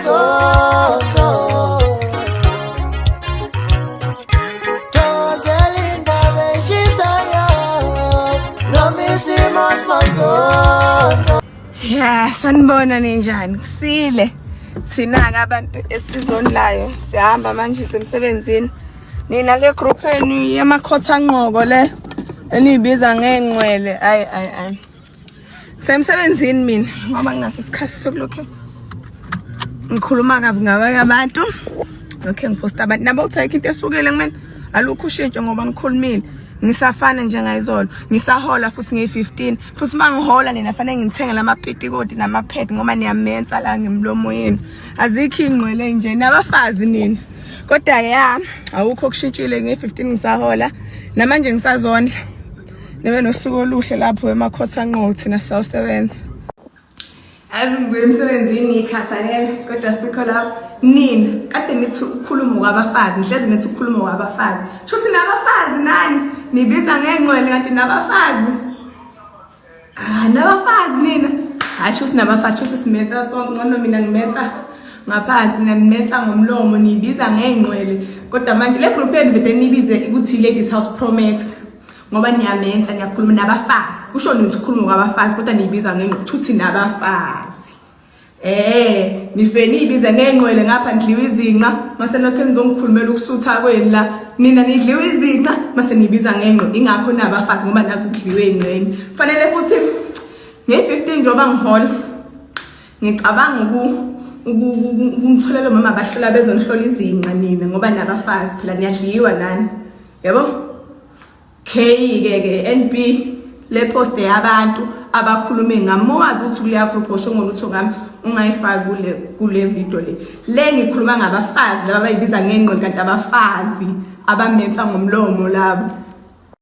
Manzonzo. Thokozela indaba eshisayo noma isimo simanzonzo. Ya, sanibona ninjani? Kusile. Thina-ke abantu esizondlayo siyahamba manje semsebenzini. Nina le group yenu yamakhotha nqoko le eniyibiza ngengcwele. Ayi ayi ayi. Semsebenzini mina ngoba nginaso isikhathi sokulokhu ngikhuluma kabi ngabanye abantu. Lokhu ngiphosta abantu nabo kuthi ayikho into esukile kumina. Alukho ushintsho ngoba ngikhulumile. Ngisafana njengayizolo. Ngisahola futhi ngeyi-15. Futhi uma ngihola nina fanele ngithenge lamapitikoti namaphedi ngoba niyamensa la ngemlomo yenu. Azikho iy'ngqwele nje nabafazi nina. Kodwa-ke ya awukho okushintshile nge-15 ngisahola. Namanje ngisazondla. Nibe nosuku oluhle lapho emakhotha nqo thina sisawusebenza. Yazi ngibuye emsebenzini ngikhathalele kodwa sikho lapho. Nina kade nithi ukukhuluma kwabafazi, nihlezi nithi ukukhuluma kwabafazi. Shuthi nabafazi nani? Nibiza ngengcwele kanti nabafazi. Ah, nabafazi nina. Hayi shuthi nabafazi, shuthi simetsa sonke ngcono mina ngimetsa ngaphansi nina nimetsa ngomlomo niyibiza ngengcwele. Kodwa manje le group yenu bede nibize ukuthi Ladies House Pro Max. Ngoba niyamenza niyakhuluma nabafazi. Kusho nithi ukukhuluma kwabafazi kodwa niyibiza ngengqondo shuthi nabafazi. Eh, nife niyibize ngengqwele ngapha nidliwa izinqa mase lokho nizongikhulumela ukusutha kwenu la. Nina nidliwa izinqa mase niyibiza ngengqo. Ingakho nabafazi ngoba nazi ukudliwa engqeni. Fanele futhi nge-15 njengoba ngihola ngicabanga ukungitholela omama abahlola bezonihlola izinqa nina ngoba nabafazi phela niyadliwa nani. Yabo? K ke ke NB le post yabantu abakhulume ngami mowazi ukuthi kuleya group osho ngolutho ngami ungayifaki kule video le le ngikhuluma ngabafazi laba abayibiza ngengqondo kanti abafazi abamensa ngomlomo labo.